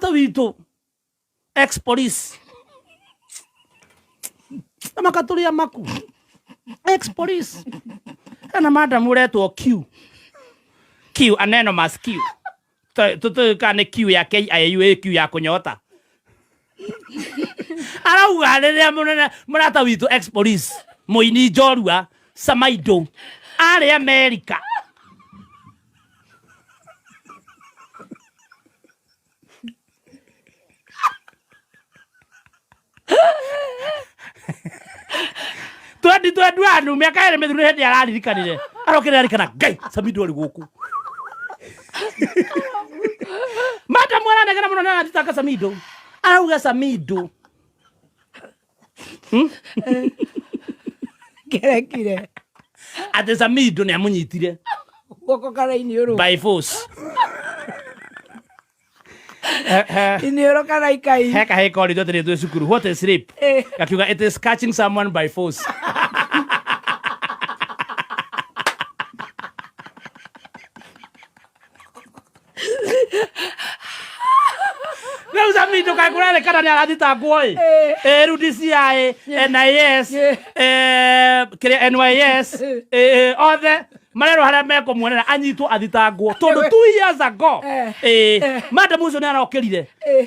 Mũrata witũ ex police na makatũrĩa maku ex police hena madam ũretwo Q Q anonymous Q tũtũĩ nĩ Q ya KIU ĩ Q ya kũnyota arauga rĩrĩa mũnene mũrata witũ ex police mũini njorua Samaido arĩ Amerika twendi twendi anu mĩaka ĩrĩ mĩthiru nĩ hĩndĩ araririkanire arokire arikana ngai Samido arĩ gũkũ madamu aranegena mũno nĩ arathitanga Samido arauga Samido Ngerekire. Atĩ Samido nĩ amũnyitire Guoko kana iniũrũ. By force. Iniũrũ kana ikai. He kahĩ koritwo atĩrĩ twĩ cukuru, what is rape? Gakiuga it is catching someone by force. Rĩu Samido kaĩ kũrerĩkana nĩ arathitangwo ĩ. Ĩ rĩu DCI, NIS, kĩrĩa NYS, othe marerwo harĩa mekũmuonera anyitwo athitangwo tondũ 2 years ago madam ũcio nĩ arokĩrire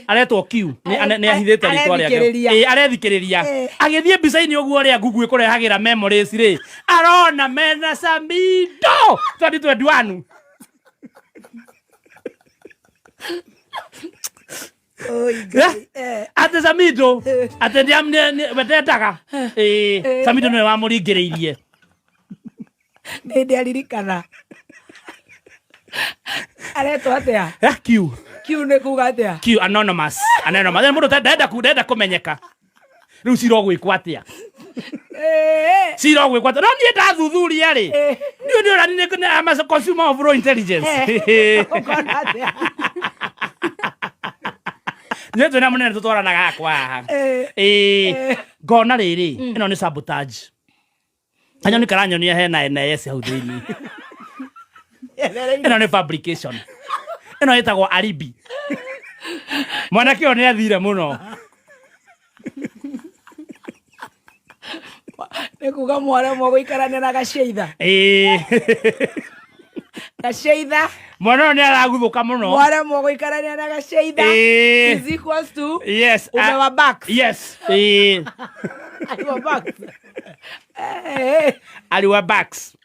aretwo Q nĩ ahithĩte rĩtwa rĩake. Arethikĩrĩria. Arethikĩrĩria agĩthiĩ mbica-inĩ ũguo ũrĩa Google ĩkũrehagĩra memories rĩ arona mena Samido 2021. Oi, Ngai. Atĩ Samido atĩ we ndendaga. Samido nĩwe wamũringĩrĩirie. Nĩ ndĩaririkana. Aretwo atĩa? Q. Q nĩ kuga atĩa? Q anonymous. Anonymous. Mũndũ ndenda ndenda kũmenyeka. Rĩu cira ũgwĩkwo atĩa? Cira ũgwĩkwo atĩa? No niĩ ndathuthuria rĩ, niĩ nĩ ũrani nĩ I'm a consumer of raw intelligence. Ũkona atĩa? Nĩ twĩna mũnene tũtwaranaga hakwa haha. Ĩĩ ngona rĩrĩ ĩno nĩ sabotage. Kanyoni karanyonia hena NIS hau thĩinĩ. Ĩno nĩ fabrication. Ĩno ĩtagwo alibi. Mwanake ũyũ nĩ athire mũno. Nĩ kuga mwaremwo gũikarania na gaceitha. Ĩĩ. Gaceitha. Mwana ũyũ nĩ araguthũka mũno. Mwaremwo gũikarania na gaceitha. Ĩĩ. Is equals to Yes. umewa back. Yes. Ĩĩ. Ariwa back. Eh. Ariwa backs.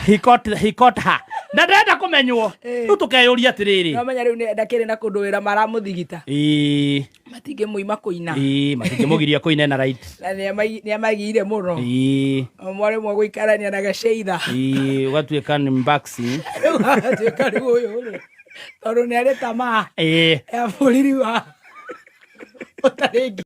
He caught her. Na ndenda kũmenywo. Rĩu tũkeyũria atĩrĩrĩ. No menya rĩu ndakĩrĩ na kũndũ wĩra maramũthigita. Ĩĩ. Matingĩmũima kũina. Ĩĩ, matingĩmũgiria kũina na right. Na nĩ amagiire mũno. Ĩĩ. Mwaremwo gũikarania na gaceitha. Ĩĩ, ũgatuĩka nĩ mbaxi. Rĩu agatuĩka rĩu ũyũ rĩ. Tondũ nĩ arĩ tamaa Ĩĩ. ya bũriri wa ũtarĩ.